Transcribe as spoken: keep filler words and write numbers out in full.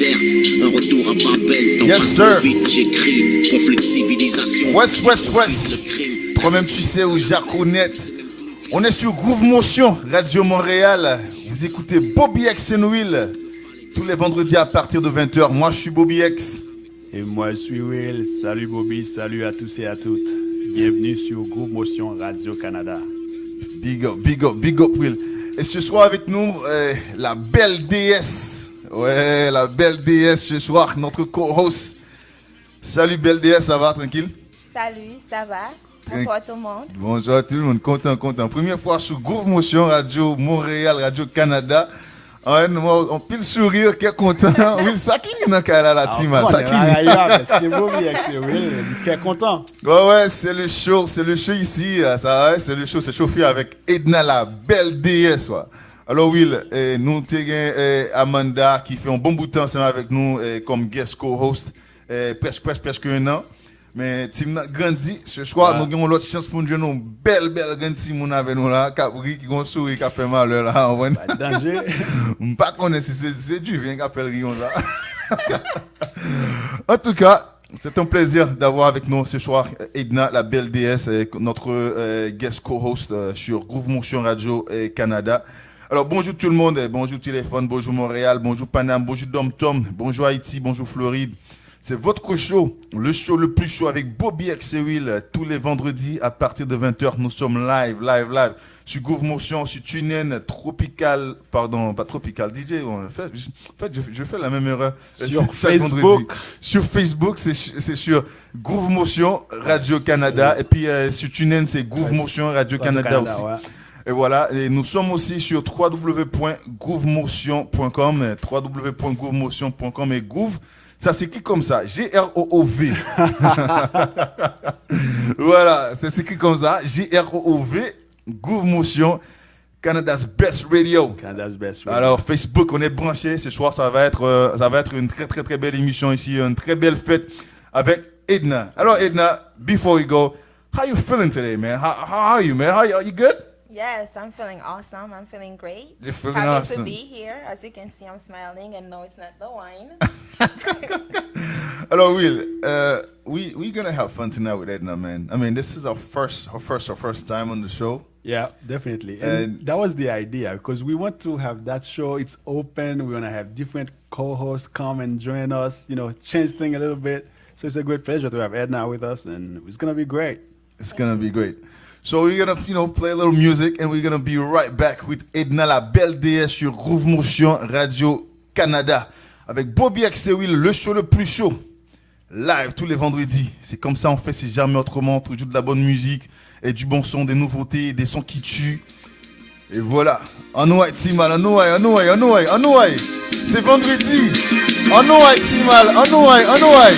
Un retour à Babel, temps Yes, passe sir. Trop vite, j'écris. Conflit de civilisation. West, West, West. Toi-même, tu sais où Jacques Honnête. On est sur Groove Motion, Radio Montréal. Vous écoutez Bobby X and Will tous les vendredis à partir de vingt heures. Moi, je suis Bobby X. Et moi, je suis Will. Salut Bobby, salut à tous et à toutes. Bienvenue sur Groove Motion Radio Canada. Big up, big up, big up, Will. Et ce soir avec nous, euh, la belle déesse. Ouais, la belle déesse ce soir, notre co-host. Salut, belle déesse, ça va, tranquille? Salut, ça va? Bonsoir tout le monde. Bonsoir tout le monde, kontan, kontan. Premye fwa sou Groove Motion, Radio Montréal, Radio Canada. Anpil souri, kè kontan. Wi, sa ki gen nan kay la, la, ti mal? Sa ki gen? Se Bobby X, wi, kè kontan. Ouais, ouais, c'est le show, c'est le show ici, euh, ça, ouais, c'est le show, c'est chauffé avec Edna, la belle déesse, ouais. Alors, Will, eh, nou te gen eh, Amanda ki fè yon bon bout tan ansanm avèk nou eh, kòm guest co-host, eh, prèsk, prèsk, prèsk un an. Men team nan grandi. Se swa nou gen yon lòt chans pou n jwenn yon bèl, bèl grenn timoun avè nou la, k ap ri, ki gen yon souri, k ap fè malè la, w konprann? M pa konnen si se, se Duvien k ap fè l ri konsa. En tout cas, c'est un plaisir d'avoir avec nous ce soir Edna, la belle déesse, euh, notre euh, guest co-host euh, sur Groove Motion Radio euh, Canada. Alors bonjour tout le monde, euh, bonjour téléphone, bonjour Montréal, bonjour Paname, bonjour Dom Tom, bonjour Haïti, bonjour Floride. C'est votre show, le show le plus chaud avec Bobby X et Will, euh, tous les vendredis à partir de vingt heures. Nous sommes live, live, live sur Groove Motion, sur TuneIn, Tropical, pardon, pas Tropical D J, bon, en fait, je, en fait, je, je fais la même erreur euh, Sur chaque vendredi. Facebook. Sur Facebook, c'est su- c'est sur Groove Motion Radio Canada. Et puis euh, sur TuneIn, c'est Groove Motion Radio Canada aussi. Et voilà, et nous sommes aussi sur w w w point groove motion point com, euh, w w w point groove motion point com et Groove, ça s'écrit comme ça, G R O O V. Voilà, ça s'écrit comme ça, G R O O V, Groove Motion, Canada's Best Radio. Canada's Best Radio. Alors, Facebook, on est branché. Ce soir, ça va être, euh, ça va être une très, très, très belle émission ici, une très belle fête avec Edna. Alors, Edna, before we go, how you feeling today, man? How, how are you, man? How you, are you good? Yes, I'm feeling awesome. I'm feeling great. You're feeling Happy awesome. To be here. As you can see, I'm smiling and no, it's not the wine. Alors, Will, uh, we, we're gonna have fun tonight with Edna, man. I mean, this is our first, our first, our first time on the show. Yeah, definitely. And, and that was the idea because we want to have that show. It's open. We want to have different co-hosts come and join us, you know, change things a little bit. So it's a great pleasure to have Edna with us, and it's going to be great. It's going to be great. So we're going to, you know, play a little music, and we're going to be right back with Edna, la belle déesse sur Groove Motion Radio Canada avec Bobby X et Will, le show le plus chaud. Live tous les vendredis. C'est comme ça on fait, c'est jamais autrement. Toujours de la bonne musique et du bon son, des nouveautés, des sons qui tuent. Et voilà. Annou ay, ti mal, annou ay, annou ay, annou ay, annou ay. C'est vendredi. Annou ay, ti mal, annou ay, annou ay.